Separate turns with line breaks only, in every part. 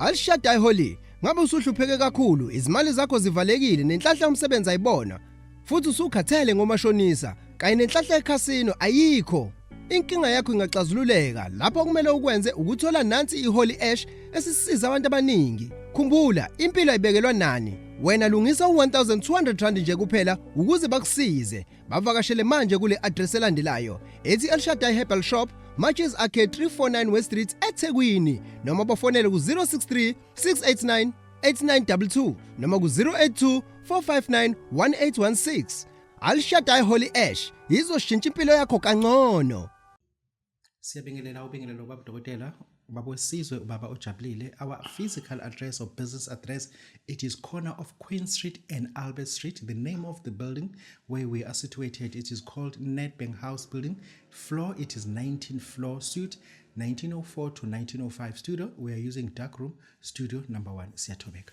Al Shaddai Holy, ngabe usuhlupheke kakhulu, izimali zakho zivalekile nenhlanhla yomsebenzi ayibona, futhi usukhathele ngomashonisa kanye nenhlanhla ekhasino ayikho. Inkinga yakho ingaxazululeka lapho kumele ukwenze ukuthola nansi iHoly Ash esisiza abantu abaningi. Khumbula, impilo ayibekelwa nani. Wena lungisa u1200 rand nje kuphela ukuze bakusize. Bavakashele manje kule address elandelayo ethi El Shaddai Herbal Shop, Matches Arcade, 349 West Street, eThekwini, noma bafonele ku-063 689 8922 noma ku-082 459 1816. Al Shaddai Holy Ash izoshintsha impilo yakho kangcono.
Siyabingelela, ubingelelo baba dokotela, ubaba wesizwe, ubaba ojabulile. Our physical address or business address, it is corner of Queen Street and Albert Street. The name of the building where we are situated, it is called Nedbank House Building. Floor, it is 19th floor, suite 1904 to 1905 studio. We are using dark room studio number 1. Siyathobeka.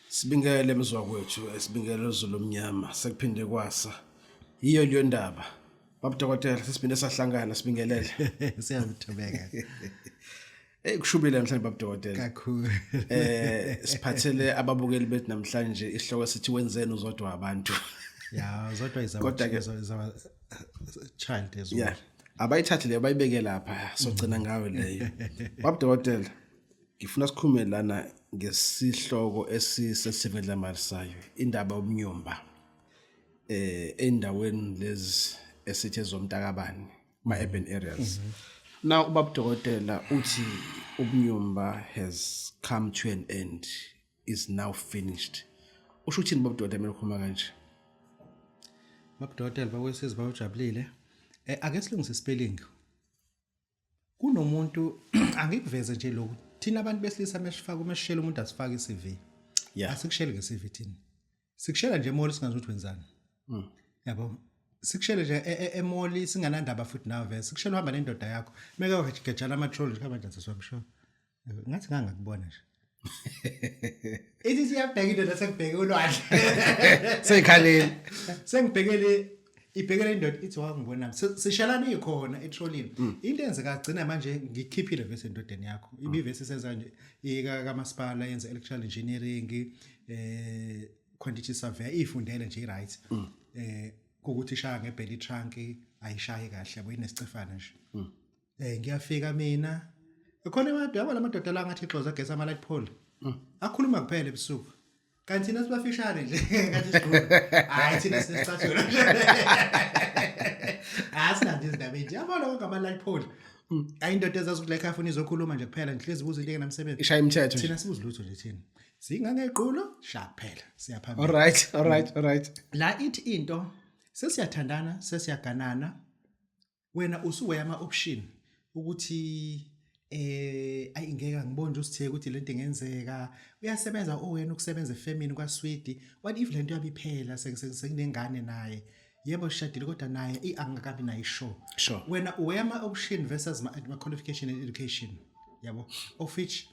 Sibingelele mzwa kwethu, sibingelele Zulu omnyama, sekuphinde kwasa. Yiyo leyo ndaba. Baba dokotela, sesiphinde sahlangana, sibingelele.
Siyathobeka.
Hey, kushubile namhlanje, baba dokotela.
Kakhulu.
Siphathele ababukeli bethu namhlanje isihloko sithi "Wenzeni uzodwa abantu?"
Ya, zodwa is our, is our child as well.
Yeah. Abayithathe leyo bayibeke lapha, sogcina ngayo leyo. Baba dokotela, ngifuna sikhulume lana ngesihloko esisesivela sayo, indaba yomnyumba. Endaweni lezi esithe zomntakabani, ma urban areas. Now ubaba dokotela uthi ubunyumba has come to an end, is now finished. Usho uthini, baba dokotela, mina ukhuluma kanje?
Baba dokotela, bakwesizwe, bawujabulile. Ake silungise spelling. Kunomuntu, angikuveze nje lokhu. Thina abantu besilisa mesifaka, uma sishela umuntu, asifake iCV. Asikushele ngeCV thina. Sikushela nje emall singazi ukuthi wenzani. Yabo. Sikushele nje emall singanandaba futhi nawe vese. Sikushela uhamba nendoda yakho. Meke wagejana ama trolley nje manje seswamsho. Ngathi ngangakubona nje. Ithi siyabheka indoda, sekubheke ulwandle.
Seyikhalile.
Sengibhekele ibhekele indoda, ithi wangibona. Sishelana ikhona etrolini. Into enzeka gcina manje ngikhiphile vese endodeni yakho. Ibivese senza nje ika kamasipala, yenza electrical engineering, quantity survey, ifundele nje, right. Kukuthi ishaya ngebelly trunk, ayishayi kahle, yabo, inesicefana nje. Ngiyafika mina. Khona abantu, yabo, lamadoda la ngathi ixoza gesa ama light pole. Akhuluma kuphela ebusuku. Kanti thina sibafishane nje ngathi sigqoka. Hayi, thina sinesicathulo nje. Asinandi izindaba nje. Yabona konke ama light pole. Ayi, indoda ezazi ukuthi la ekhaya funa izokhuluma nje kuphela, ngihlezi buza into engenamsebenzi.
Ishaya imithetho nje.
Thina sibuza lutho nje thina. Singangequlo sha kuphela siyaphambili.
All right.
La ithi into sesiyathandana, sesiyaganana, wena usuweya ama option ukuthi ayi, ngeke ngibone nje usithe ukuthi lento ingenzeka. Uyasebenza owena, ukusebenza efemini kwaSwidi. What if lento yabiphela sekunengane naye? Yebo, shadile, kodwa naye angakabi nayo ishow. Wena uweya ama option versus ma qualification and education, yabo, of which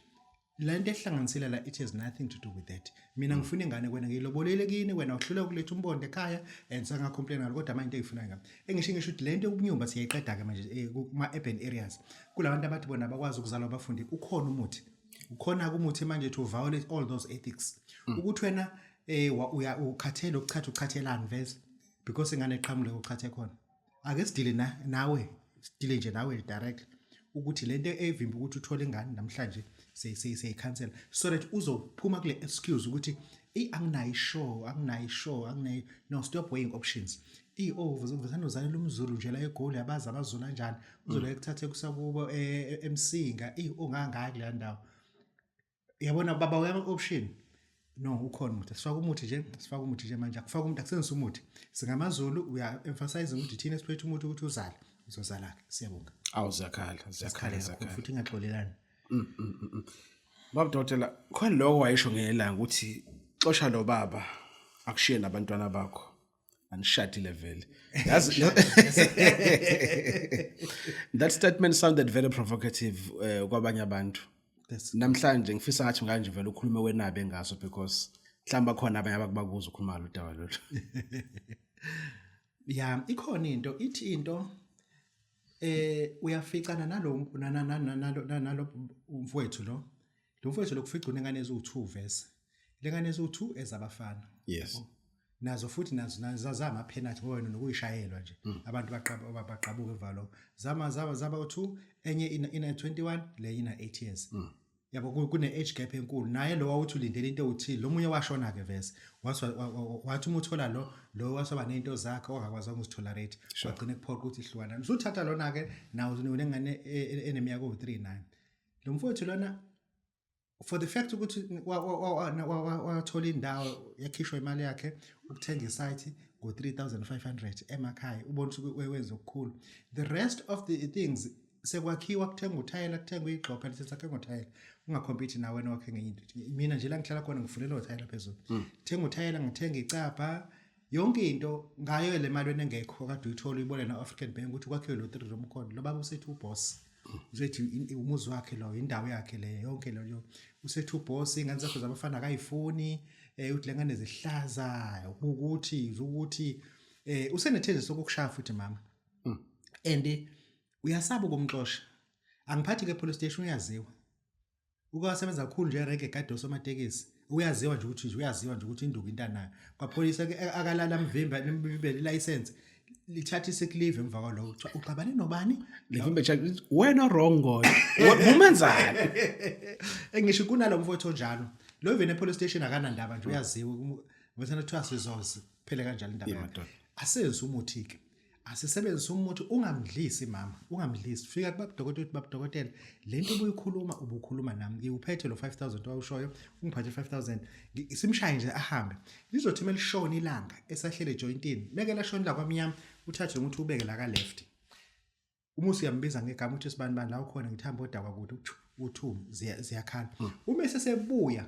lento ehlanganisile la, it has nothing to do with that. Mina ngifuna ingane kwena, ngiyilobolele kini, wena uhlule ukuletha umbondo ekhaya and sangacomplain ngalo, kodwa manje into engiyifunayo ngami, engisho ukuthi lento yokunyumba siyayiqeda ke manje kuma urban areas, kulabantu abathi bona abakwazi ukuzalwa abafundi. Ukhona umuthi, ukhona umuthi manje to violate all those ethics, ukuthi wena uya ukhathele ukuchatha, uchathelani vese? Because ingane eqhamule uchathe khona. Ake sidile na nawe, sidile nje nawe direct ukuthi lento evimba ukuthi uthole ingane namhlanje seyikhansela, so that uzophuma kule excuse ukuthi eyi, anginayo ishow, anginayo ishow, anginayo. No, stop weighing options. Oh, uvusana uzalela umZulu nje la eGoli, abazi abaZulu kanjani, uzola kuthathe kusakubo eMsinga. Eyi, ongangaya kuleya ndawo, yabona baba, uyama option. No, ukhona umuthi, sifaka umuthi nje, sifaka umuthi nje manje, akufaka umuthi, akusenzisa umuthi. SingamaZulu, we are emphasizing ukuthi thina siphethe umuthi ukuthi uzale, uzozala ke. Siyabonga.
Awu, ziyakhala, ziyakhala,
Kakhulu.
Ziyakhala.
Futhi ingaxolelani.
Baba dokotela, khona lokho wayisho ngelanga ukuthi xosha lo baba akushiye nabantwana bakho, anishadile vele. Yazi, that statement sounded very provocative kwabanye abantu. Namhlanje ngifisa ngathi nganje vele ukhulume wenabe ngaso, because mhlawumbe bakhona abanye abakubakuza ukhuluma ngalo daba lolu.
Ya, ikhona into ithi into uyaficana nalo nalo umfowethu lo. Lo mfowethu lokufica unengane eziwu2 verse. Lengane eziwu2 ezabafana.
Yes.
Nazo futhi nazo zama penalty ngoba wena nokuyishayelwa nje. Abantu baqabuka evalo. Zama zaba zaba u2, enye ina 21, le ina 8 years. Yabo, kune age gap enkulu. Naye lo wawuthi ulindele into ewuthile, lo munye washona ke vese. Wathi uma uthola lo wasaba nezinto zakhe ongakwazi ukuzitolerate. Wagcina kuphoqa ukuthi ihlukana. Usuthatha lona ke nawo unengane eneminyaka ewu3 naye. Lo mfowethu lona, for the fact ukuthi wathola indawo, yakhishwa imali yakhe ukuthenga isite ngo-3500 emakhaya, ubona ukuthi wenza okukhulu. The rest of the things sekwakhiwa, kuthenga uthayela, kuthenga igxopha, lisesakhe ngothayela, ungakhompyuthi nawe wena wakhe ngenye into. Mina nje la ngihlala khona ngifunela uthayela phezulu, thenga uthayela, ngithenga icapha, yonke into ngayo le mali wena engekho kade uyithola, uyibone na-African Bank ukuthi kwakhiwe lo 3 room khona. Lo baba usethi uboss, usethi umuzi wakhe lo, indawo yakhe le yonke leyo, usethi uboss. Ingane zakho zabafana akayifuni, uthi lengane zihlaza, ukuthi usenethezi sokukushaya futhi mama, and uyasaba ukumxosha. Angiphathi ke police station, uyaziwa, ukasebenza kakhulu nje erenke egade osomatekisi, uyaziwa nje ukuthi uyaziwa nje ukuthi induku into anayo. Kwapholisa ke akalala mvimba, nimvimbele license, lithatha isick leave emva kwalokho, kuthiwa uxabane nobani.
Livimbe check wena wrong kodwa umenzani?
Engisho kunalo mfowethu onjalo lo, even e-police station akanandaba nje, uyaziwa. Bese kuthiwa sizoze kuphele kanjalo indaba yakhe.
Madoda.
Asenze umuthi ke, asisebenzise umuthi, ungamdlisi mama, ungamdlisi. Fika kubabudokotela, uthi, "Babudokotela, lento obuyikhuluma ubukhuluma nami, ngiwuphethe lo 5000 owawushoyo, ungiphathe 5000." Simshaye nje ahambe. Lizothi melishona ilanga esahlele ejointini, meke lashona la kwamnyama, uthathe lo muthi ubeke la ka left. Uma usuyambiza ngegama, uthi, "Sibani bani, la ukhona?" "Ngithamba odakwa kude." Uthi uthu ziyakhala. Uma esesebuya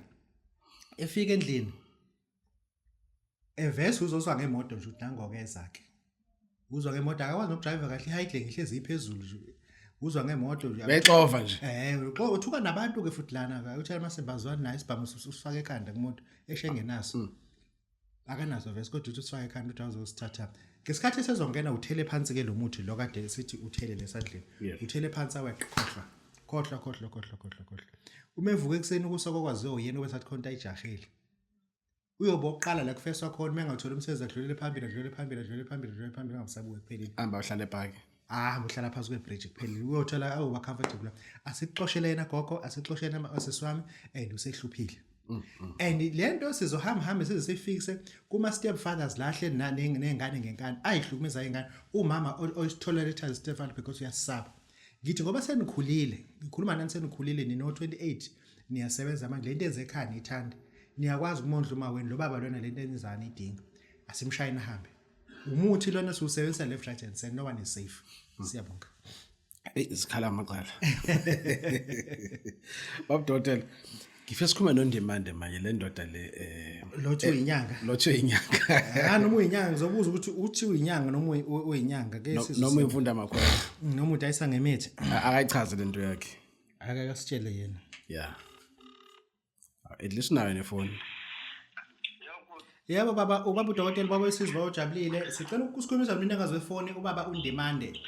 efika endlini, evese uzozwa ngemoto nje ukuthi nangoke ezakhe, uzwa ngemoto, akakwazi nokudrayiva kahle, i-idling ihlezi iphezulu nje, uzwa ngemoto nje.
Bexova nje.
Uthuka nabantu ke futhi lana, uthi amasembazwane naye isibhamu usifake ekhanda kumuntu eshengenaso. Akanaso vese, kodwa uthi usifake ekhanda, uthi awuzosithatha. Ngesikhathi esezongena, uthele phansi ke lo muthi lo kade sithi uthele lesandleni. Uthele phansi, aweqe, khohlwa, khohlwa, khohlwa, khohlwa, khohlwa, khohlwa. Uma evuka ekuseni ukusa kokwaziwa uyena obesathi khona ayijahile, uyobe oqala la kufeswa khona. Uma engathola umsebenzi, adlulele phambili, adlulele phambili, adlulele phambili, adlulele phambili, angasabuye, kuphelile.
Hamba uhlale epaki.
Ah, uhlala phansi kwebridge, kuphelile. Uyothola awuba comfortable. Asikuxoshele yena gogo, asikuxoshele yena osisi wami, and usehluphile. And lento sizohamba hambe size sifikise kuma step fathers lahle nengane ngenkani, ayihlukumeza ingane, umama oyitolerate step father because uyasaba. Ngithi ngoba senikhulile, ngikhuluma nani senikhulile, nino 28, niyasebenza manje, lento enze ekhaya niyithanda, niyakwazi ukumondla uma wenu lo baba lona, lento enizana idinga asimshayini ahambe. Umuthi lona siwusebenzisa left, right and center, no one is safe. Siyabonga.
Eyi, zikhala amacala. Babudokotela, ngifisa sikhulume noNdimande manje, le ndoda le
Lothi uyinyanga.
Lothi uyinyanga.
Ah, noma uyinyanga, ngizobuza ukuthi uthi uyinyanga noma uyinyanga ke.
Noma imfunda amakhwela.
Noma udayisa ngemithi.
Akayichaze lento yakhe.
Akakasitshele yena.
Yeah. At least nayo nefoni.
Yebo baba, ubaba udokotela, baba wesizwe ojabulile. Sicela ukusikhulumisa nomnikazi wefoni, ubaba uNdimande.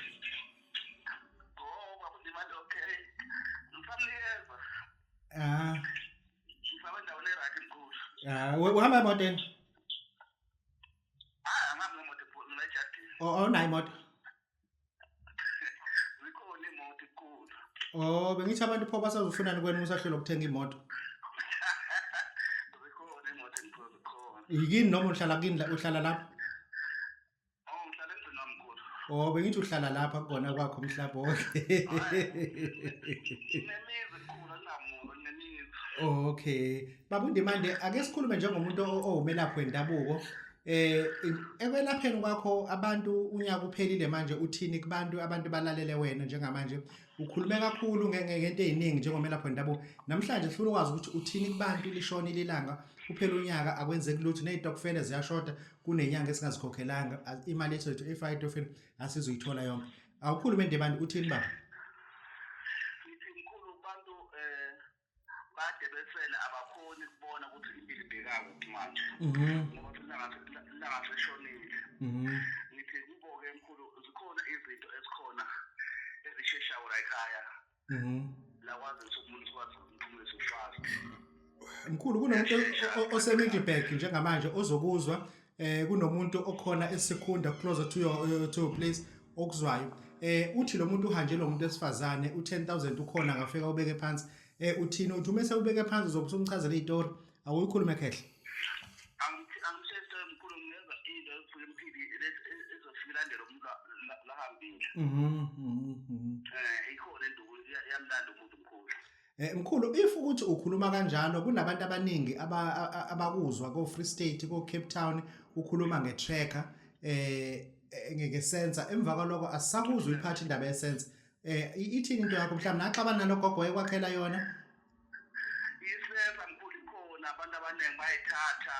Oh, baba Ndimande, okay. Ngisamnikeza.
Ah,
Ngisaba endaweni e-right mkhulu.
Ah, uhamba emotweni?
Ah, angihambi ngemoto mkhulu, mina ejardini.
Oh, awunayo imoto?
Zikhona imoto mkhulu.
Oh, bengithi abantu pho basazofunani kwena usahlelwa ukuthenga imoto.
Zikhona imoto mkhulu, zikhona.
Yikini noma uhlala kini uhlala lapha?
Oh, ngihlala emzini wami mkhulu.
Oh, bengithi uhlala lapha kukona kwakho umhlaba wonke.
Nginemizi mkhulu, akunamuzi, nginemizi.
Okay. Baba uNdimande, ake sikhulume njengomuntu owumelaphi wendabuko. Ekwelapheni kwakho abantu, unyaka uphelile manje, uthini kubantu, abantu balalele wena njengamanje? Ukhulume kakhulu ngento eziningi njengomelaphi wendabuko. Namhlanje sifuna ukwazi ukuthi uthini kubantu, lishona ilanga, uphela unyaka, akwenzeki lutho, nezitokfela ziyashoda, kunenyanga esingazikhokhelanga, imali yethu efaka etofeni asizoyithola yonke. Awukhulume Ndimande, uthini baba?
Ngithi mkhulu, abantu bade befele, abakhoni ukubona ukuthi impilo ibheka kuphi manje. Ngoba ilanga selishonile. Ngithi kubo-ke mkhulu, zikhona izinto ezikhona ezisheshayo la ekhaya. Lakwazi ukuthi umuntu sikwazi ukuphumulisa fast.
Mkhulu, kunomuntu oseMiddelburg njengamanje ozokuzwa, kunomuntu okhona eSekhunda, closer to your place, okuzwayo. Uthi lo muntu uhanjelwe umuntu wesifazane, u10000 ukhona, ngafika ubeke phansi. Uthini? Uthi uma sewubeke phansi uzobe usumchazela izitori, awuyikhulume, khehle.
Angimsheshe, mkhulu, ngingenza into efika emphili ezofika ilandela umuntu lahambile. Ikhona induku, iyamlanda umuntu, mkhulu.
Mkhulu, if ukuthi ukhuluma kanjalo, kunabantu abaningi abakuzwa ko Free State, ko Cape Town, ukhuluma nge-tracker, nge-sensor. Emva kwaloko asisakuzwa uyiphatha indaba ye-sensor. Ithini into yakho? Mhlawumbe naxabana nalogogo ekwakhela yona?
I-sensor, mkhulu, ikhona, abantu abaningi bayayithatha.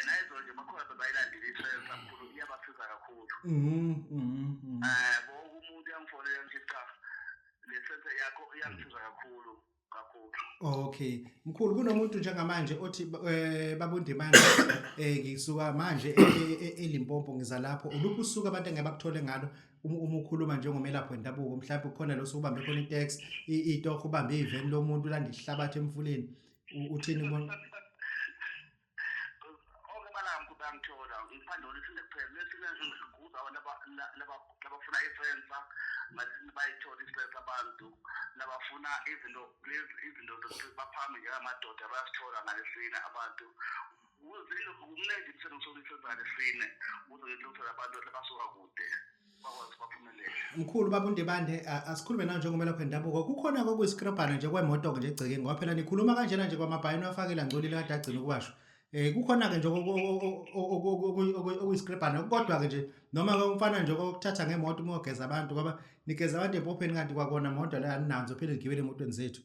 Nayizo nje bakhona bebayilandela i-sensor, mkhulu, iyabasiza kakhulu.
Mhm mhm mhm.
Wonke umuntu uyangifonela nje, cha, le sensor yakho iyangisiza kakhulu kakhulu.
Okay, mkhulu, kunomuntu njengamanje othi, babundimanje, ngisuka manje eLimpopo, ngiza lapho. Uluphi usuku abantu engeke bakuthole ngalo uma ukhuluma njengomelaphi wendabuko? Mhlawumbe kukhona lo sokubambe khona itaxi, itoho, ubambe iveni lomuntu, ulanda ihlabathi emfuleni. Uthini kubona?
Onke amalanga, mkhulu, bayangithola. Ngiphandle olwesine kuphela. Lwesine ngiguza abantu labafuna i-sensor, ngathi bayithole i-sensor. Abantu labafuna izinto lezi, izinto zokuthi baphakame njengamadoda, bayasithola ngalesine. Abantu kumnandi umsebenzi sokuyisenza ngalesine ukuze ngilungisele abantu labasuka kude bakwazi baphumelele.
Mkhulu, babundibande, asikhulume nawe njengomelaphi wendabuko. Kukhona kokuyisikrabhana nje kwemoto nje egcekeni, ngoba phela nikhuluma kanjena nje kwamabhayini wafakela ngcolile kade agcina ukuwashwa. Kukhona ke nje okuyisikrabhana kodwa ke nje, noma ke umfana nje okuthatha ngemoto uma uyogeza abantu, ngoba nigeza abantu empopheni, kanti kwakona moto la aninazo, phela nigibele emotweni zethu.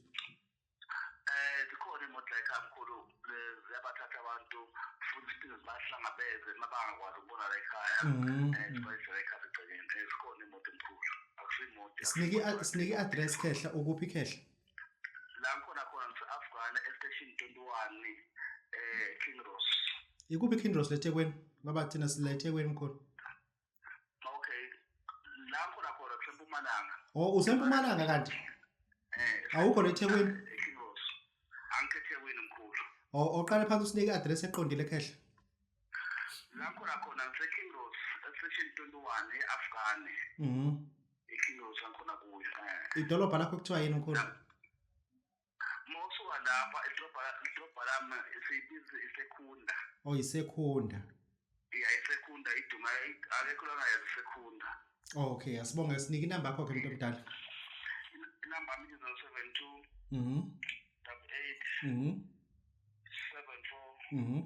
Zikhona imoto la ekhaya, mkhulu, ziyabathatha abantu futhi siphinde zibahlangabeze uma bangakwazi ukubona la ekhaya. Sibayise la ekhaya egcekeni. Zikhona imoto, mkhulu, akusimoto.
Sinike i-address, khehla, ukuphi, khehla?
La ngikhona khona ngise-Afghan e-station 21, Kinross.
Ikuphi Kinross leThekwini? Ngoba thina sila eThekwini, mkhulu.
Okay, la ngikhona khona kuseMpumalanga.
Oh, useMpumalanga kanti?
Eh.
Awukho la eThekwini?
eKinross, angikho eThekwini, mkhulu.
Oh, oqale phansi usinike i-address eqondile, khehla.
La ngikhona khona ngise-Kinross e-station 21 e-Afghan. IKinross angikhona kuyo.
Idolobha lakho kuthiwa yini, mkhulu?
Mawusuka lapha, idolobha lami siyibiza iSekhunda.
Oh, iSekhunda.
Ya, iSekhunda iduma, akekho langayazi iSekhunda.
Oh, okay, asibonge. Sinike inamba yakho ke, mntu omdala.
Inamba yami 072 88 74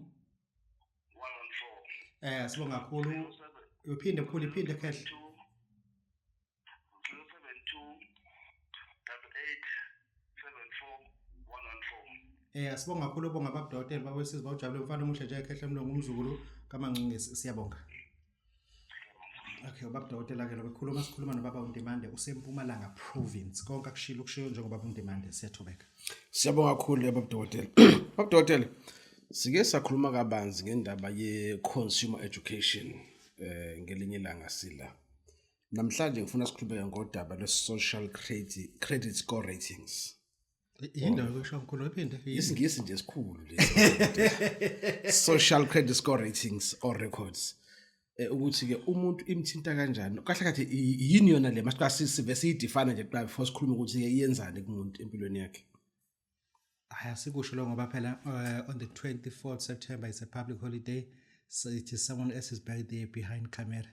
114.
Sibonga kakhulu. Uphinde, mkhulu, iphinde, khehla.
072 88 74 114.
Asibonga kakhulu, obonga babudokotela babesizi bawujabule, mfana omuhle nje, khehla emlongo, umzukulu kaMangcingisi, siyabonga. Okay, ubaba dokotela ke lo bekhuluma, sikhuluma nobaba uNdimande useMpumalanga province. Konke akushilo ukushiyo njengoba uNdimande, siyathobeka.
Siyabonga kakhulu, baba dokotela. Baba dokotela, sike sakhuluma kabanzi ngendaba ye-consumer education ngelinye ilanga sila. Namhlanje ngifuna sikhulume ngodaba lwe-social credit score ratings.
Yini leyo kusho, mkhulu, iphinde?
IsiNgisi nje esikhulu lesi. Social credit score ratings or records. Ukuthi ke umuntu imthinta kanjani? Kahle kahle yini yona le? Masiqala sive siyi-define nje kuqala before sikhulume ukuthi ke iyenzani kumuntu empilweni yakhe.
Hayi, asikusho lo ngoba phela on the 24th September is a public holiday, so it is someone else's birthday behind camera.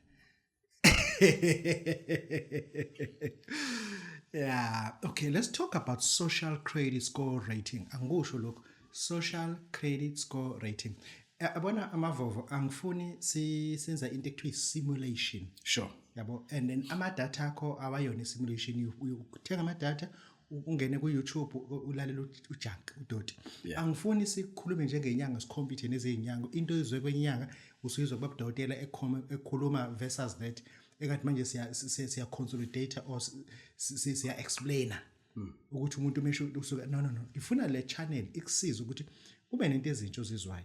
Yeah, okay, let's talk about social credit score rating. Angikusho lokho, social credit score rating. Yabona amavovo, angifuni senza into ekuthiwa simulation. Yabo, and then ama-data akho awayona i-simulation. Uthenga ama-data, ungene ku-YouTube, ulalela ujunk, udoti. Angifuni sikhulume njengenyanga, si-compete nezeyinyanga. Into oyizwe kwenyanga usuyizwa kubabudokotela ekhuluma versus that engathi manje siya consolidate or siya explainer ukuthi umuntu mesho usuka. No, no, no, ifuna le channel ikusiza ukuthi kube nento ezintsha ozizwayo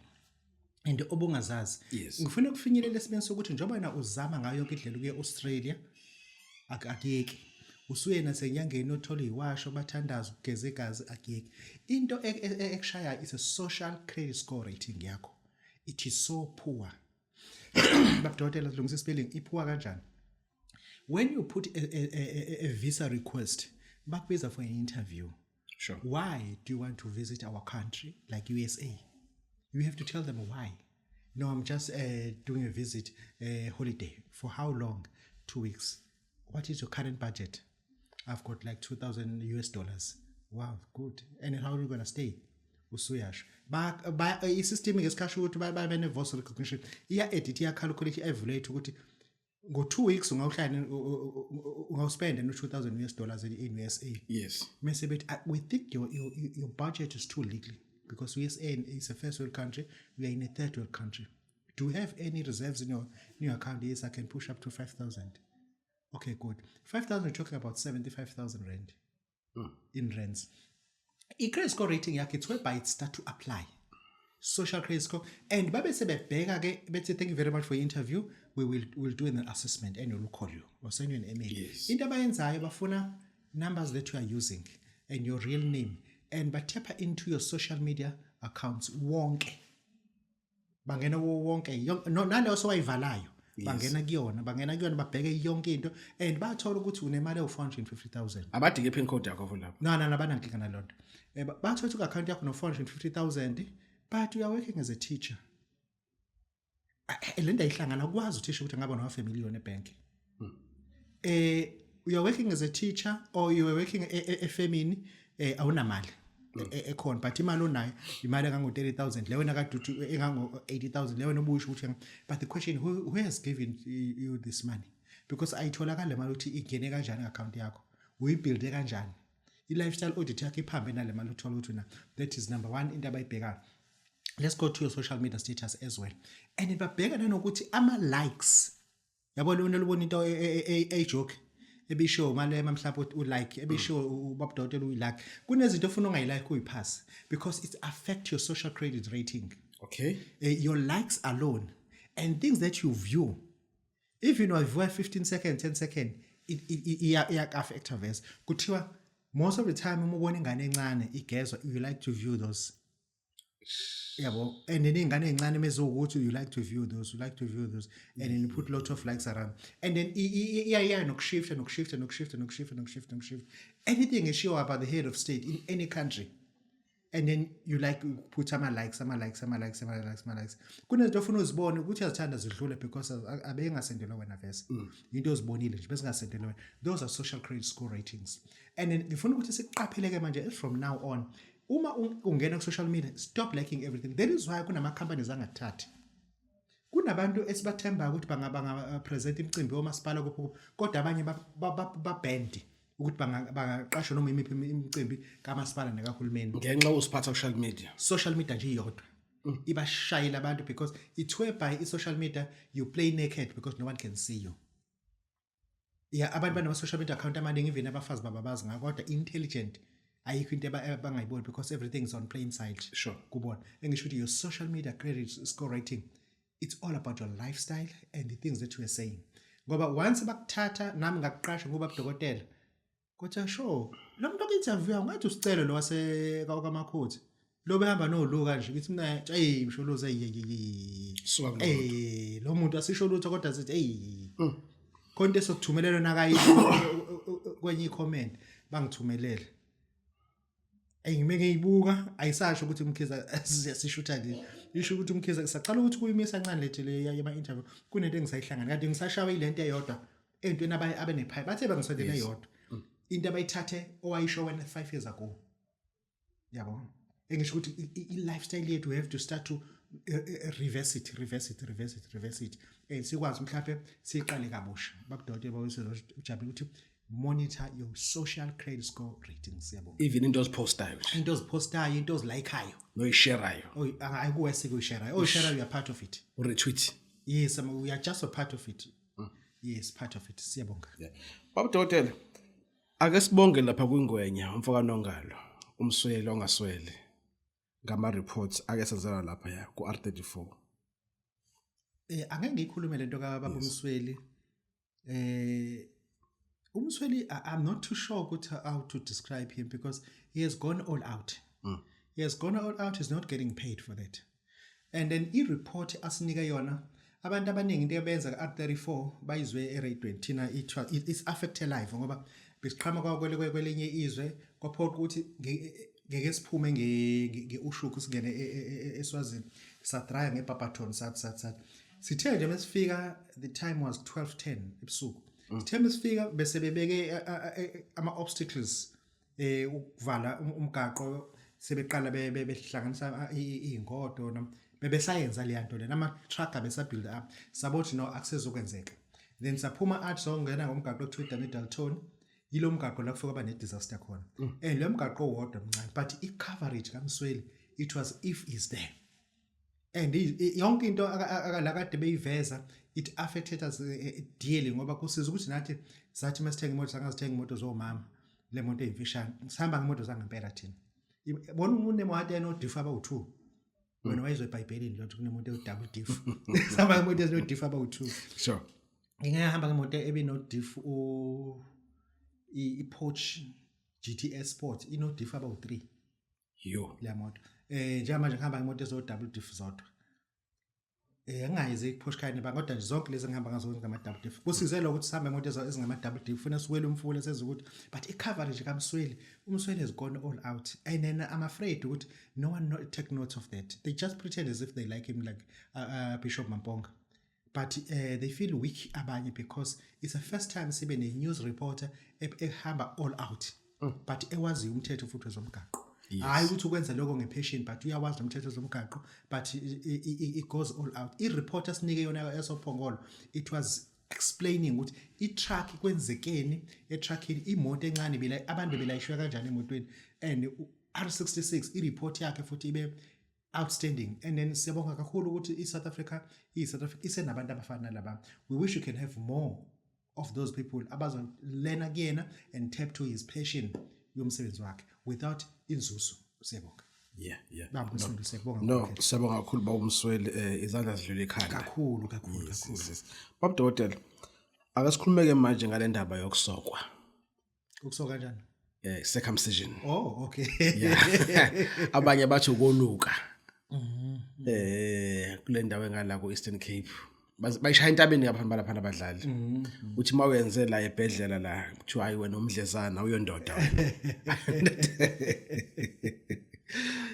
and obungazazi. Ngifuna ukufinyelela esimeni sokuthi njengoba wena uzama ngayo yonke indlela ukuya e-Australia, akuyeki. Usuye nasenyangeni, othola iwasho, bathandaza, ukugeza igazi, akuyeki. Into ekushayayo is a social credit score rating yakho, it is so poor. Babudokotela, silungisa spelling, i-poor kanjani? When you put a visa request, bakubiza for an interview. Why do you want to visit our country, like USA? You have to tell them why. No, I'm just doing a visit, holiday. For how long? 2 weeks. What is your current budget? I've got like 2000 US dollars. Wow, good. And how are you going to stay? Usuyasho ba ba i-system ngesikhathi ukuthi babe ne-voice recognition, iya-edit, iya-calculate, i-evaluate ukuthi ngo-2 weeks ungawuhlala, ungawuspenda no-2000 US dollars in USA. Mese bethi, "We think your budget is too little because USA is a first world country, we are in a third world country. Do you have any reserves in your account?" "Yes, I can push up to 5000." "Okay, good." 5000, we're talking about 75,000 rand in rands. I-credit score rating yakhe, it's whereby it start to apply social credit score, and babe sebebheka ke, bethi, "Thank you very much for your interview. We will do an assessment and we'll call you or send you an email." Into abayenzayo, bafuna numbers that you are using and your real name, and ba-tap into your social media accounts wonke. Bangena kuwo wonke, naleyo sowayivalayo, bangena kuyona, babheke yonke into and bathola ukuthi unemali ewu-450,000.
Abadinge i-pin code yakho lapho.
No, banankinga nalonto. Bathola ukuthi ku-account yakho no-450,000, but you are working as a teacher. Ah, le nto ayihlangana. Akwazi uthisha ukuthi angaba no-half a million ebhenki. You are working as a teacher or you are working efemini, awunamali ekhona, but imali onayo imali engango-30,000 le wena kade uthi engango-80,000 le wena obuyisho ukuthi. But the question, who has given you this money? Because ayitholakali le mali ukuthi ingene kanjani i-account yakho, uyibuilde kanjani. I-lifestyle audit yakho iphambe nale mali uthola ukuthi una. That is number one into abayibhekayo. Let's go to your social media status as well, and babheka nanokuthi ama-likes, yabo, lona lubona into eyijoke ebisho Malema mhlawumbe ulike, ebisho ubabudokotela uyilike. Kunezinto ofuna ungayilike, uyiphase, because it affect your social credit rating. Your likes alone and things that you view, if you know view 15 second, 10 second, iya-affecta vese. Kuthiwa most of the time uma ubona ingane encane igezwa, you like to view those, yabo. And then iy'ngane ey'ncane meziwukuthi you like to view those, you like to view those, and then you put lot of likes around, and then iya nokushifta, nokushifta, nokushifta, nokushifta, nokushifta, nokushifta. Anything eshiwo about the head of state in any country, and then you like put ama-likes, ama-likes, ama-likes, ama-likes, ama-likes. Kunezinto ofuna uzibone ukuthi uyazithanda, zidlule because abengasendelwa wena vese, into ozibonile nje bezingasendelwa wena. Those are social credit score ratings. And then ngifuna ukuthi siqaphele-ke manje, from now on, uma ungena ku-social media, stop liking everything. That is why kunama-companies angakuthathi. Kunabantu esibathembayo ukuthi banga-present imicimbi yomasipala kuphi kuphi, kodwa abanye babanned ukuthi bangaqashwa noma imiphi imicimbi kamasipala nekahulumeni.
Ngenxa usiphatha social media.
Social media nje iyodwa ibashayela abantu, because it's whereby i-social media you play naked because no one can see you. Yeah, abantu banama-social media account amaningi, even abafazi bababazi ngako, kodwa intelligent ayikho into abangayiboni because everything is on plain sight. Kubona engisho ukuthi your social media credit score rating, it's all about your lifestyle and the things that you are saying, ngoba once bakuthatha, nami ngakuqasha ngoba budokotela, kodwa sure, lo muntu oku-interview ungathi usicelo lo wase kamakhothi lo behamba noluka nje, ngithi mina, hey, Msholozi, hey.
Suka kulo muntu.
Eh, lo muntu asisho lutho, kodwa sithi, hey, khona into esokuthumelela nakayi kwenye i-comment bangithumelele. Ey, ngime ngiyibuka, ayisasho ukuthi uMkhize sishutha nje, isho ukuthi uMkhize sacala ukuthi kuyimisa kancane lethe le yama interview. Kunento engisayihlangana kade ngisashawe ilento eyodwa entweni abenephaya bathe bangisendele eyodwa into abayithathe owayisho wena 5 years ago, yabo. Engisho ukuthi i-lifestyle yethu, we have to start to reverse it, reverse it, reverse it, reverse it, and sikwazi mhlawumbe siqale kabusha. Babudokotela bawusizojabula ukuthi monitor your social credit score ratings, yabo.
Even into oziphostayo nje.
Into oziphostayo, into ozilikeayo.
Noyisherayo.
Ayikuwese kuyishare, oyishare, you are part of it.
Uretweet.
Yes, we are just a part of it. Yes, part of it. Siyabonga.
Yeah. Baba dokotela, ake sibonge lapha kwingwenya umfoka Nongalo, umsweli ongaswele, ngama reports ake senzela lapha ya ku R34.
Angeke ngiyikhulume lento ka baba uMsweli. Umsweli, I'm not too sure ukuthi how to describe him because he has gone all out. He has gone all out, he's not getting paid for that. And then i-report asinika yona, abantu abaningi into ebenza ka-R34 bayizwe eradweni, thina it's affect live ngoba besiqhamuka kwelinye izwe, kwaphoqa ukuthi ngeke siphume nge-Oshoek singene eSwazini, sadraya ngeBarberton, sathi sathi sathi sithe nje mesifika, the time was 12:10 ebusuku. Sithe mesifika bese bebeke ama-obstacles ukuvala umgaqo, sebeqala behlanganisa iy'ngodo, bebesayenza leya nto lena, ama-truck abesa-build up. Sabothi no, akusezokwenzeka. Then saphuma athi songena ngomgaqo ekuthiwa iDanny Dalton, yilo mgaqo la kufika kwaba ne-disaster khona. And lo mgaqo owodwa mncane, but i-coverage kaMsweli, it was if is there and yonke into la kade beyiveza, it affected us dearly ngoba kusiza ukuthi nathi sathi masithenga imoto, sangazithenga imoto zomama, le moto eyimfishane, sihamba ngemoto zangempela thina. Bona umuntu nemoto enodiff abawu-2, wena wayizwe eBhayibhelini lo kunemoto ewu-double diff, sihamba ngemoto ezinodiff abawu-2. Ngingahamba ngemoto ebinodiff, i-Porsche GTS Sport inodiff abawu-3.
Yo.
Leya moto, njengamanje ngihamba ngemoto ezo double diff zodwa, angayizi i-Porsche Cayenne ba, kodwa nje zonke lezi engihamba ngazo ngama double diff. Kusize lokho ukuthi sihambe ngemoto ezingama double diff, funa siwele umfula seze ukuthi, but i-coverage kaMsweli, uMsweli has gone all out and then I'm afraid ukuthi no one take note of that. They just pretend as if they like him, like Bishop Mamponga, but they feel weak abanye because it's the first time sibe ne-news reporter ehamba all out, but ewaziyo umthetho futhi wezomgaqo. Hayi ukuthi ukwenza lokho ngepassion, but uyawazi nomthetho wezomgaqo, but it goes all out. I-report asinike yona esophongolo, it was explaining ukuthi i-truck kwenzekeni etruckini, imoto encane bila abantu belayishwe kanjani emotweni, and R66 i-report yakhe futhi ibe outstanding. And then siyabonga kakhulu ukuthi i-South Africa, i-South Africa isenabantu abafana nalaba. We wish we can have more of those people abazolena kuyena and tap to his passion yomsebenzi wakhe without inzuzo. Siyabonga. Baba Msundu, siyabonga.
No, siyabonga kakhulu baba uMsweli, izandla zidlula ikhanda.
Kakhulu kakhulu. Kakhulu.
Yes. Baba Dokotela, ake sikhulumeke manje ngale ndaba yokusokwa.
Ukusoka kanjani?
Circumcision.
Oh, okay.
Yeah. Abanye bathi ukoluka. Kule ndawo engala ku Eastern Cape. Bayishaya entabeni ngaphambi lapha abadlali. Uthi mawenze la ebhedlela la kuthiwa hayi wena umdlezana uyondoda wena.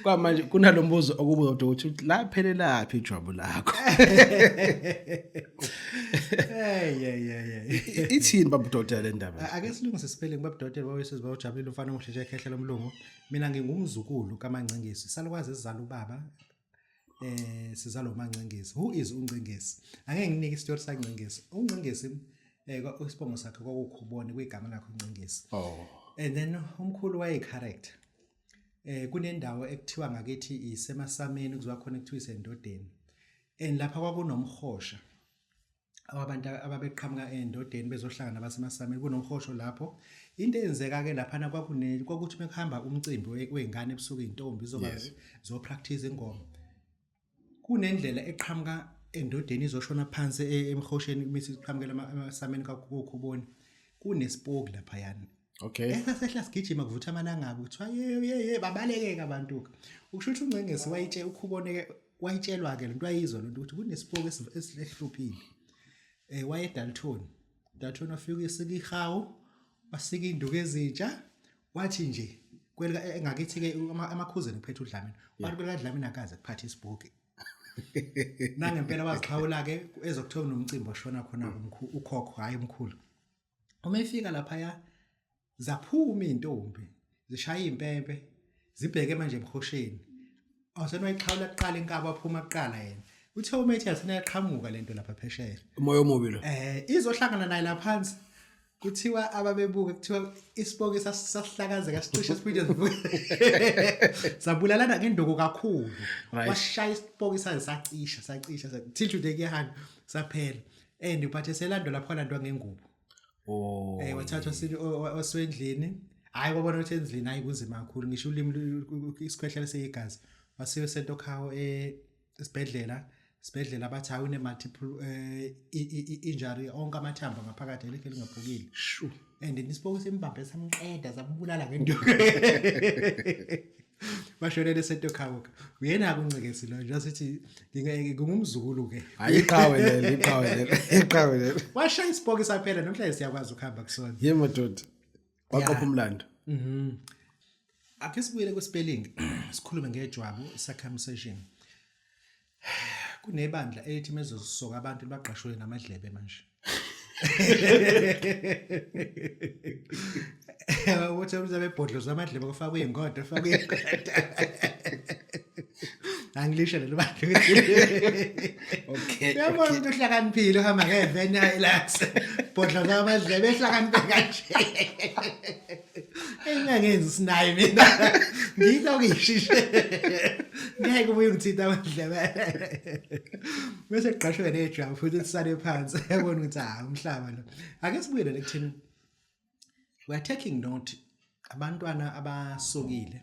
Kwamanje kunalombuzo okubuza ukuthi la phelelaphi ijwabu lakho.
Hey, yeah yeah yeah.
Ithini baba Dokotela le ndaba?
Ake silungise spelling, baba Dokotela, wawesizwe bawujabulile umfana omuhle nje ekhehla lomlungu. Mina ngingumzukulu kaMancengisi. Salukwazi esizala ubaba. Sizalwa uMancengisi. Who is uNcengisi? Ake nginike isitori saNcengisi. uNcengisi, isibongo sakhe kwakukhubone, kuyigama lakhe uNcengisi.
Oh.
And then umkhulu waye character. Kunendawo ekuthiwa ngakithi isemasameni, kuziwa khona ekuthiwa isendodeni. And lapha kwakunomhosha abantu ababeqhamuka endodeni bezohlangana nabasemasameni, kunomhosho lapho. Into eyenzeka ke laphana, kwakune kwakuthi mekuhamba umcimbi wey'ngane ebusuku, iy'ntombi zoba zo practice ingoma, kunendlela eqhamuka endodeni izoshona phansi emhosheni mase iqhamukela emasameni kaKhuboni, kunesipoki laphayana. Esasehla sigijima kuvutha amalangabi, kuthiwa ye ye ye, babaleke-ke abantu. Ukusho ukuthi uNcengesi wayitshe uKhubone-ke, wayitshelwa-ke lento, wayizwa lento ukuthi kunesipoki esihluphile. Waye Dalton, Dalton wafika esika ihawu, wasika induku ezintsha, wathi nje kwelika engakithi-ke amakhuzeni kuphethe uDlamini, wathi kwelika Dlamini akaze kuphathe isipoki. Nangempela wazixhawula-ke, ezokuthiwa kunomcimbi washona khona ukhokho, hhayi umkhulu. Uma efika laphaya zaphuma iy'ntombi zishaya iy'mpempe zibheke manje ebuhosheni, awusena wayixhawula kuqala inkaba, waphuma kuqala yena. Uthe uma ethi yasena yaqhamuka lento lapha phesheya.
Umoya omubi lo.
Izohlangana naye la phansi. Kuthiwa ababebuka, kuthiwa isipoki sasihlakazeka sicishe siphinde sivuke. Sabulalana ngenduku kakhulu. Washaya isipoki saze sacisha sacisha till today kuyahamba saphela. And but eselandwa lapho landwa ngengubo.
Oh.
Wathathwa wasendlini. Hayi, kwabona ukuthi endlini hayi kunzima kakhulu, ngisho ulimi isikhwehlela seyigazi. Wasiwe sento khawo esibhedlela. Sibhedlela bathi hayi, une multiple injury, onke amathambo ngaphakathi elikhe lingaphukile.
Shu.
And nisipoko simbambe, samqeda, sambulala ngenduku, bashonele eSetokhawuka. Uyena-ke uNcikesi lo nje, sithi ngingumzukulu-ke.
Hayi, iqhawe lelo, iqhawe lelo, iqhawe lelo.
Washaya isipoki saphela, namhlanje siyakwazi ukuhamba kusona.
Ye madoda, waqopha umlando.
Ake sibuyele kwi-spelling, sikhulume ngejwabu, circumcision. Kunebandla elithi mezosoka abantu baqashwe namadlebe manje. Uthi uzabe ebhodloza amadlebe, kufakwe ingodo, kufakwe ingodo. Angilisho lelo bandla. Uyabona umuntu ohlakaniphile uhamba ngeveni Hilux. Bhodloza amadlebe, ehlakaniphe kanje. Engingangenzi sinayi mina. Ngiyilokishishe. Ngeke ubuye ungithinta amadlebe. Bese kuqashwe nejwabu futhi sisale phansi. Yabona ukuthi ha, umhlaba lo. Ake sibuyele lekuthini. We are taking note, abantwana abasokile,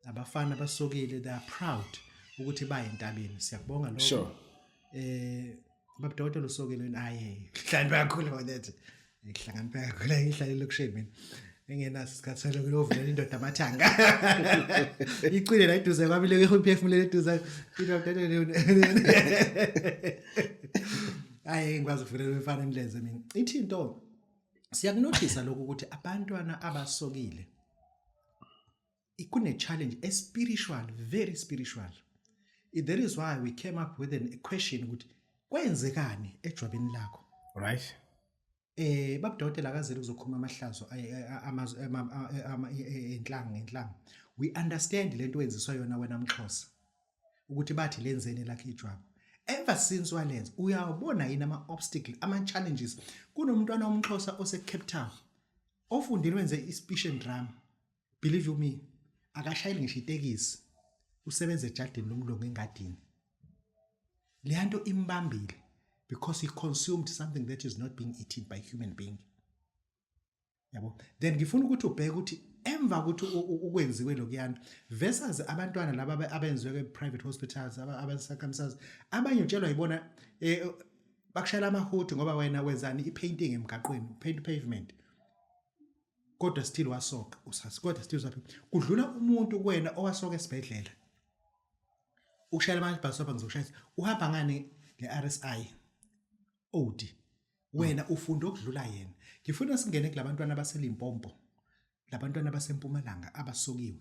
abafana abasokile, they are proud ukuthi baye entabeni. Siyakubonga lokho. Babudokotela, usokile? Hayi, hlani kakhulu on that. Ngihlakaniphe kakhulu, ngihlale elokishini mina. Engenaso isikhathi salokhu lovulela indoda amathanga. Icwile la eduze kwami, lokhu iphefumulela eduze. Hayi, ngikwazi ukuvulela umfana emlenze mina. Ithi into, siyakunothisa lokhu ukuthi abantwana abasokile kune challenge a spiritual, very spiritual. That is why we came up with an question ukuthi kwenzekani ejwabini lakho. Babudokotela, akazeli kuzokhuluma amahlazo amazwe enhlanga ngenhlanga. We understand lento wenziswa yona wena mXhosa, ukuthi bathi lenzeni lakhe ijwabu. Ever since walenza, uyawubona yini ama obstacle, ama challenges? Kunomntwana omXhosa ose Cape Town ofundile, wenze i-speech and drama. Believe you me, akashayeli ngisho itekisi, usebenza ejardini lomlungu, engadini. Leyanto imbambile because he consumed something that is not being eaten by human being, yabo. Then ngifuna ukuthi ubheke ukuthi emva ukuthi ukwenziwe lokuyana versus abantwana laba abenziwe ke-private hospitals, aba-circumcised, abanye utshelwa yibona, bakushayela amahudi ngoba wena wenzani, i-painting emgaqweni, paint pavement, kodwa still wasoka usasi, kodwa still usaphi kudlula umuntu kuwena owasoka esibhedlela. Ukushayela manje bhasobha, ngizokushayisa, uhamba ngani nge-RSI Audi? Wena ufunda okudlula yena. Ngifuna singene kulabantwana abaseLimpopo, labantwana abasempumalanga abasokiwe.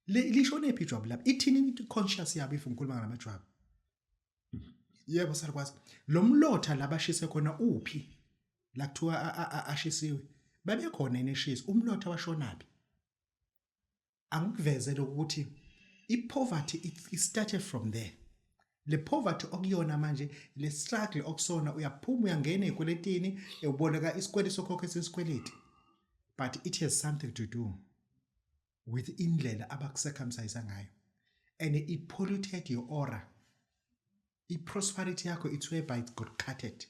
Lishonephi ijwabu labo? Ithini i-conscious yabo if ngikhuluma ngalamajwabu? Yebo, sarikwazi lo mlotha labashise khona uphi? La kuthiwa ashisiwe, babekhona yini eshisa umlotha? Washonaphi? Angikuveze lokuthi i-poverty, it started from there. Le poverty okuyona manje, le struggle okusona, uyaphuma uyangena ey'kweletini, uboleka isikweletu sokhokha isikweleti, but it has something to do with indlela abaku-circumcise ngayo and it polluted your aura. I-prosperity yakho, it's whereby it got cutted.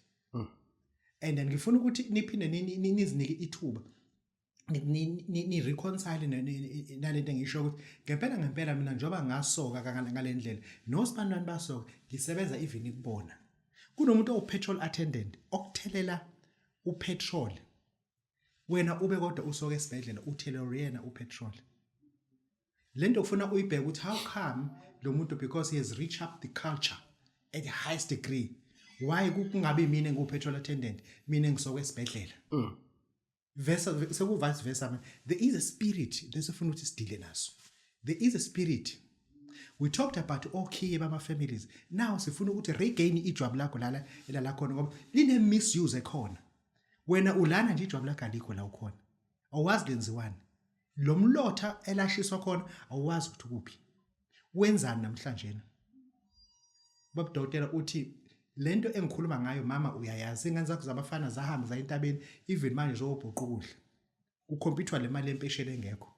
And then ngifuna ukuthi niphinde nizinike ithuba, ni reconcile nalento engisho ukuthi ngempela ngempela mina njengoba ngasoka ngale ndlela, nosibantwana basoka, ngisebenza even kubona kunomuntu owu-petrol attendant okuthelela u-petrol, wena ube kodwa usoke esibhedlela, uthelelwe yena u-petrol. Lento kufuna uyibheke ukuthi how come lo muntu, because he has reached up the culture at the highest degree, why kungabi mina engu-petrol attendant, mina engisoke esibhedlela? Versa seku vice versa man. There is a spirit lesifuna ukuthi sidile naso. There is a spirit. We talked about okhiye bama families. Now sifuna ukuthi regain ijwabu lakho lala elala khona, ngoba line misuse ekhona. Wena ulana nje, ijwabu lakho alikho la ukhona, awazi lenziwani lo mlotha elashiswa khona, awazi ukuthi kuphi, wenzani namhlanje. Babudokotela, uthi lento engikhuluma ngayo, mama, uyayazi, ingane zakho zabafana zahamba zaya entabeni, even manje zowobhuqa ukudla, kukhompyuthwa le mali yempesheni engekho.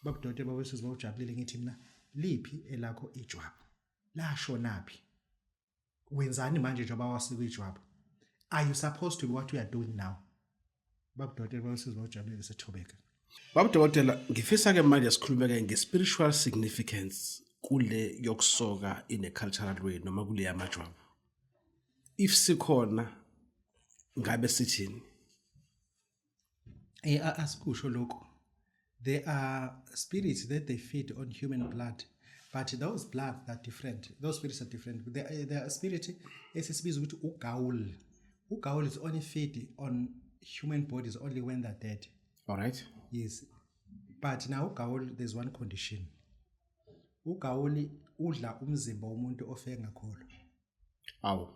Babudokotela, babesizwe, bawujabulile, ngithi mina, liphi elakho ijwabu? Lashonaphi? Wenzani manje njengoba wasika ijwabu? Are you supposed to be what we are doing now? Babudokotela, babesizwe, bawujabulile, sethobeka.
Babudokotela, ngifisa ke manje sikhulume ke nge-spiritual significance. Kule yokusoka in a cultural way noma kule yamajwabu, if sikhona, ngabe sithini?
Asikusho lokho. There are spirits that they feed on human blood, but those blood are different. Those spirits are different. There are spirit esisibiza ukuthi ugaul. Ugaul is only feed on human bodies only when they're dead.
All right.
Yes, but now ugaul, there's one condition. Ugawuli udla umzimba womuntu ofe engakholwa.
Awu,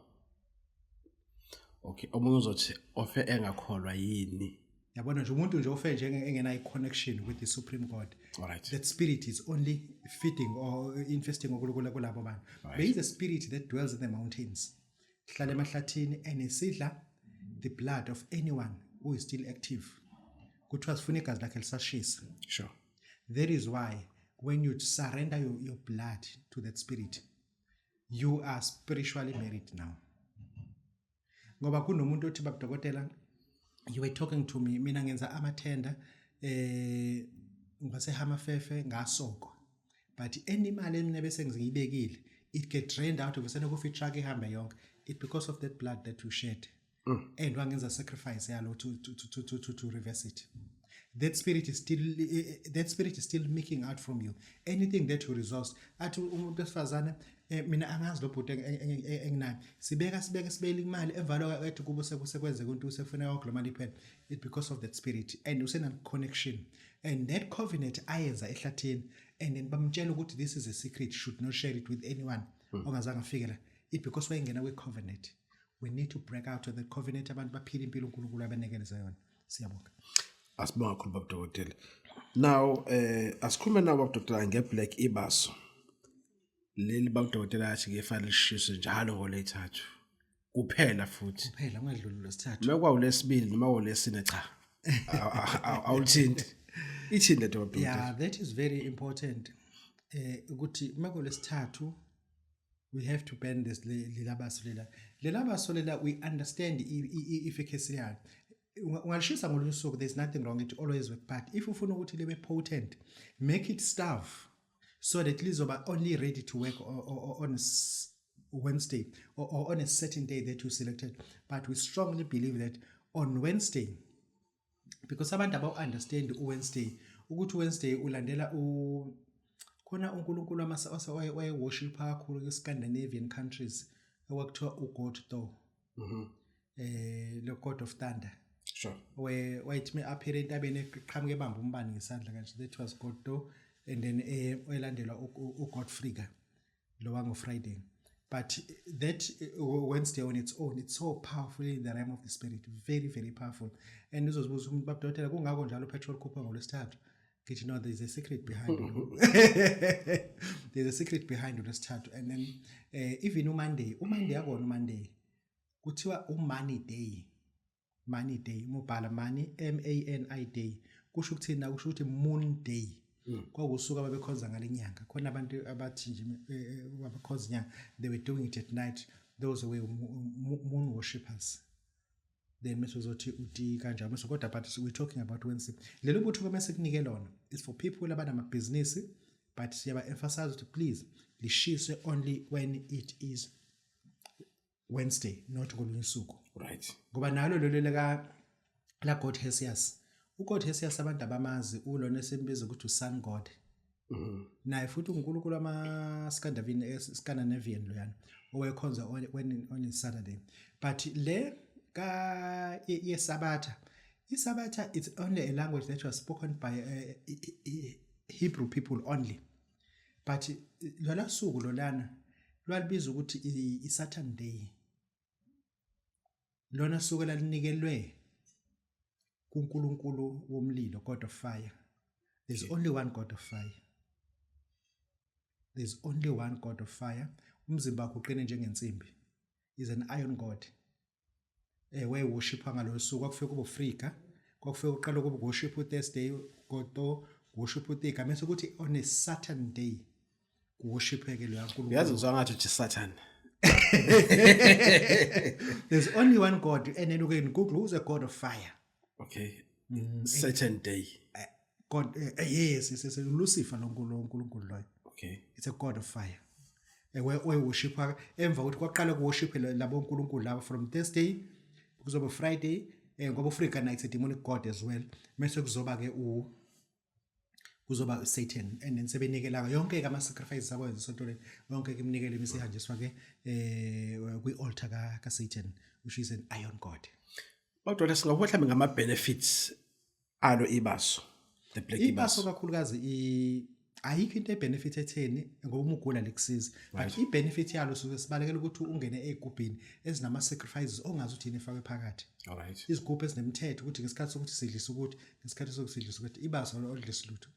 okay, omunye uzothi ofe engakholwa yini?
Yabona nje, umuntu nje ofe nje engenayo connection with the supreme God.
All right.
That spirit is only feeding or infesting kulabo bantu. There is a spirit that dwells in the mountains, hlala emahlathini and isidla the blood of anyone who is still active. Kuthiwa sifuna igazi lakhe lisashisa. That is why when you surrender your blood to that spirit, you are spiritually married now. Ngoba kunomuntu othi, "Babudokotela, you were talking to me, mina ngenza amathenda, ngasehamafefe, ngasokwa, but any imali emina bese ngiyibekile, it get drained out of senokufa i-truck ihambe yonke." It because of that blood that you shed and wangenza sacrifice yalo to reverse it. That spirit is still making out from you anything that you resource. Athi umuntu wesifazane, "Mina angazi lo bhuti enginayo, sibeka sibeka sibeka imali, emva ethi kubo sekusekwenzeka into, usefuna yonke lo mali iphela." It because of that spirit and usena connection and that covenant ayenza ehlathini, and then bamtshela ukuthi this is a secret, should not share it with anyone ongazange afike la. It because wayengena kwe-covenant. We need to break out of the covenant, abantu baphile impilo uNkulunkulu abanekeleza yona. Siyabonga.
Asibonga kakhulu, babudokotela. Now asikhulume nawo, babudokotela, ngeblack ibaso leli, babudokotela, athi kufanele lishiswe njalo ngolwethathu kuphela futhi.
Kuphela, ungadluli lwesithathu.
Uma kwawulesibili noma kwawulesine, cha, awulithinti. Ithini lento, babudokotela?
Yeah, that is very important, ukuthi makulesithathu we have to burn this lelabaso lela. Lelabaso lela, we understand efficacy yayo. Ungalishisa ngolunye usuku, there's nothing wrong, it always work, but if ufuna ukuthi libe potent, make it starve so that lizoba only ready to work on Wednesday or on a certain day that you selected. But we strongly believe that on Wednesday, because abantu abawu-understand uWednesday, ukuthi uWednesday ulandela u khona uNkulunkulu waye-worship kakhulu kwi-Scandinavian countries okwakuthiwa uGod Thor, lo God of Thunder. Wayethi me aphele entabeni, eqhamuke ebamba umbane ngesandla kanje. That was God Thor, and then oyelandelwa uGod Frigga, lo wango-Friday. But that Wednesday on its own, it's so powerful in the realm of the spirit, very very powerful. And uzozibuza umuntu, "Babudokotela, kungako njalo petrol khupha ngolwesithathu?" Ngithi, "No, there's a secret behind it. There's a secret behind ulwesithathu." And then even uMonday, uMonday akona, uMonday kuthiwa uMoney Day. Money Day, uma Money, M A N I Day, kusho ukuthini na? Kusho ukuthi Moon Day. Kwakusuka ababekhonza ngalenyanga khona, abantu abathi nje abakhonza inyanga, they were doing it at night. Those were moon worshippers. Then mase uzothi uti kanjalo mase, kodwa but we're talking about Wednesday. Lelo butho mase kunike lona is for people abanamabhizinisi, but siyaba emphasize ukuthi please lishiswe only when it is Wednesday, not ngolunye usuku. Ngoba nalo lelo lika la God Hesius, uGod Hesius abantu abamazi, ulona esimbiza ukuthi uSun God. Naye futhi uNkulunkulu ama Scandinavian, Scandinavian loyana owayekhonza on when on a Saturday. But le ka yesabatha, isabatha, it's only a language that was spoken by Hebrew people only, but lola suku lolana lwalibiza ukuthi i-Saturn Day. Lona suku lalinikelwe kuNkulunkulu womlilo, God of fire. There's only one God of fire. There's only one God of fire. Umzimba wakhe uqine njengensimbi, is an iron god. Wayeworshipha ngalo suku. Kwakufike kube Frigga, kwakufike uqala kube worship uThursday God Thor, worship uThika, mase kuthi on a certain day kuworshipeke lo
Uyazi,
yaNkulunkulu.
ngizwa ngathi uthi Satan.
There's only one God, and then you can Google who's a god of fire.
Okay, certain day.
God, yes, Lucifer lo, uNkulunkulu loyo. It's a god of fire. Worship emva kokuthi kwaqala ku-worship labo nkulunkulu laba from Thursday kuzoba Friday, ngoba uFrigga night a demonic god as well, mase kuzoba ke u kuzoba Satan, and then sebenikela yonke ke ama sacrifices abo esontweni, yonke ke iminikelo imisehanjiswa ke kwi altar ka Satan, which is an iron god.
Badokotela, singabuka mhlawumbe ngama benefits alo ibaso, the black
ibaso
ibaso.
Kakhulukazi ayikho into ebenefit etheni ngoba uma ugula likusiza, but i-benefit yalo suke sibalekela ukuthi ungene ey'gubhini ezinama-sacrifices ongazi ukuthi yini efakwe phakathi.
All right.
Izigubhu ezinemithetho ukuthi ngesikhathi sokuthi sidlisa ukuthi, ngesikhathi sokuthi sidlisa ukuthi, ibaso olidlisa lutho.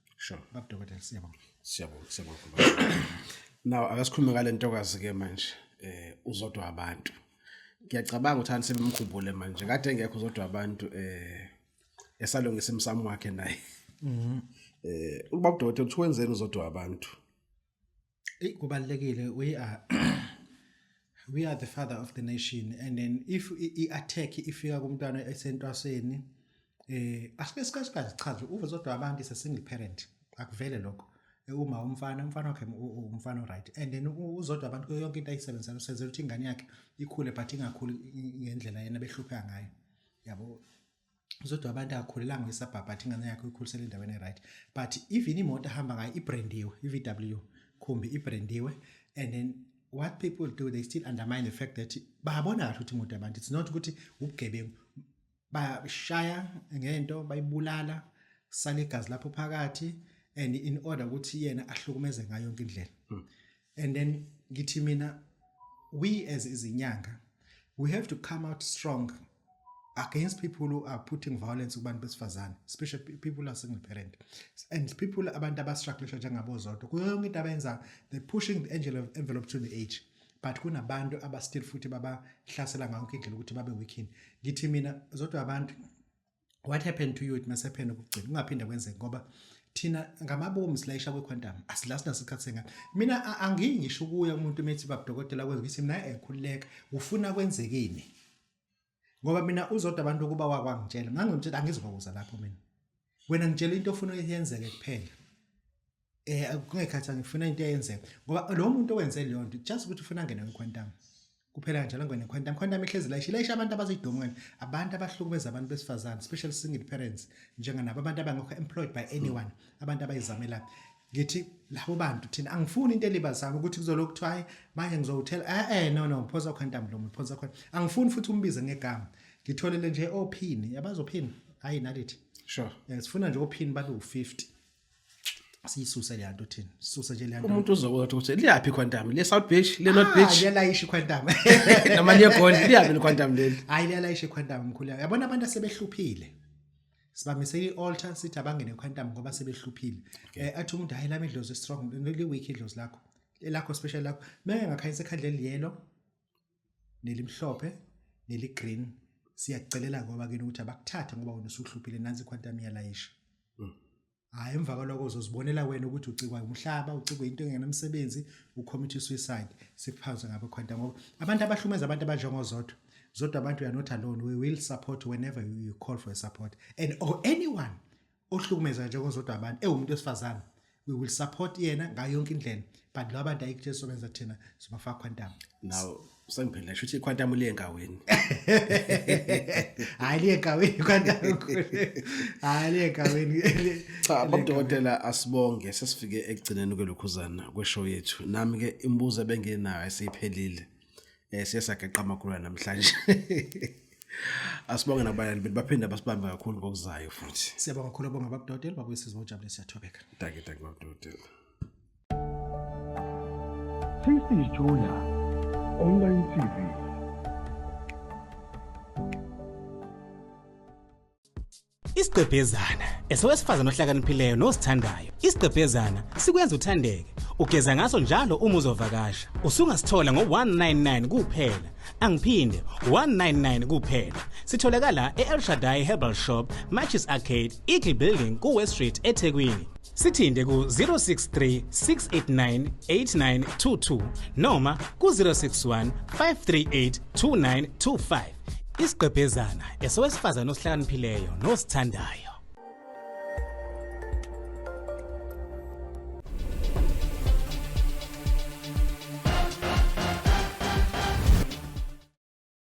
Babudokotela, siyabonga.
Siyabonga, siyabonga kakhulu. Now akasikhulume ngale ntokazi ke manje, uZodwa Abantu. Ngiyacabanga ukuthi ani sebemkhumbule manje, kade engekho uZodwa Abantu, esalungisa imsamo wakhe naye. Ubaba udokotela uthi wenzeni uZodwa Abantu?
Eyi, kubalulekile, we are the father of the nation, and then if i-attack ifika kumntwana esentwaseni, asike sikazi chaze uZodwa Abantu is a single parent, akuvele lokho. Uma umfana wakhe umfana right, and then uZodwa Abantu kuyo yonke into ayisebenzisana usenzela ukuthi ingane yakhe ikhule, but ingakhuli ngendlela yena behlupheka ngayo, yabo. Zodwa Abantu akakhulelanga kwi-suburb, but ingane yakhe uyikhulisele endaweni e-right, but even imoto ahamba ngayo ibrandiwe, i-VW khumbi ibrandiwe, and then what people do, they still undermine the fact that bayabona kahle ukuthi imoto yabantu, it's not ukuthi ubugebengu, bayashaya ngento bayibulala, sale igazi lapho phakathi, and in order ukuthi yena ahlukumeze ngayo yonke indlela. And then ngithi mina, we as izinyanga, we have to come out strong against people who are putting violence kubantu besifazane, especially people who are single parent and people, abantu abastrugglisha njengaboZodwa. Kuyo yonke into abayenzayo, they're pushing the angel of envelope to the age, but kunabantu abastill futhi babahlasela ngayo yonke indlela ukuthi babe weakened. Ngithi mina, Zodwa Abantu, what happened to you, it must happen ukugcina kungaphinde kwenzeke, ngoba thina ngamabomu silayisha kwe-quantum, asilasi nasikhathi sengane. Mina angiyi ngisho ukuya umuntu methi babudokotela kwenza, ngithi mina ekhululeka, ufuna kwenzekini? Ngoba mina uZodwa Abantu ukuba wakwangitshela, ngangimtshela angizokuza lapho mina, wena ngitshela into ofuna yenzeke kuphela, kungekhathi ngifuna into eyenzeka, ngoba lo muntu owenze leyo nto just ukuthi ufuna angene kwi-quantum kuphela, kanjalo ngene quantum. Quantum ihlezi layisha, ilayisha abantu abazidongweni, abantu abahlukumeza abantu besifazane, especially single parents njenganabo, abantu abangekho employed by anyone, abantu abayizamelayo. Ngithi labo bantu thina angifuni into elibazama ukuthi kuzolokhu kuthiwa hayi manje ngizowuthela, no no, phosa quantum lo muntu, phosa quantum. Angifuni futhi umbize ngegama, ngitholele nje ophini, yabazophini, hayi nalithi. Sifuna nje ophini babe u50, siyisuse le nto thina, sisuse nje le nto.
Umuntu uzobuza ukuthi liyaphi quantum le, South Beach le, North Beach?
Liyalayisha iquantum.
Noma liyeGoli, liyaphi le quantum leli?
Hayi, liyalayisha iquantum mkhulu. Yabona abantu asebehluphile, sibamise i-altar, sithi abangene quantum ngoba sebehluphile. Athi umuntu hayi lami idlozi strong, li weak idlozi lakho, elakho special lakho meke ngakhanyisa ikhandlela eliyellow nelimhlophe neli-green, siyakucelela ngoba kini ukuthi abakuthathe ngoba wena usuhluphile, nansi iquantum iyalayisha. Hayi, emva kwalokho uzozibonela wena ukuthi ucikwa umhlaba, ucikwe into engenamsebenzi, ucommit suicide, sikuphaze ngabe quantum, ngoba abantu abahlumeza abantu abanjengoZodwa, Zodwa Abantu, you are not alone. We will support whenever you call for a support, and or anyone ohlukumeza njengoZodwa Abantu ewumuntu wesifazane, we will support yena ngayo yonke indlela, but lo abantu ayikho esizobenza thina, sibafaka quantum.
Now sengiphendula, shuthi iquantum liye enkaweni.
Hayi, liye enkaweni quantum, hayi, liye enkaweni.
Cha babudokotela, asibonge, sesifike ekugcineni kwelokhuzana kweshow yethu. Nami ke imibuzo ebengenayo ayisiphelile, siye sageqa amagula namhlanje. Asibonge nabalali bethu, baphinde basibambe kakhulu ngokuzayo futhi.
Siyabonga kakhulu, bonga babudokotela, babuyisizwe ujabule, siyathobeka.
Dankie, dankie babudokotela.
Tasty Junior Online TV.
Isigqebhezana esowesifazane ohlakaniphileyo nosithandayo. Isigqebhezana sikwenza uthandeke. Ugeza ngaso njalo uma uzovakasha. Usungasithola ngo-199 kuphela. Angiphinde, 199 kuphela. Sitholakala e-El Shaddai Herbal Shop, Matches Arcade, Eagle Building, ku-West Street eThekwini. Sithinte ku-063 689 8922 noma ku-061 538 2925. Isigqebhezana esowesifazane osihlakaniphileyo nosithandayo.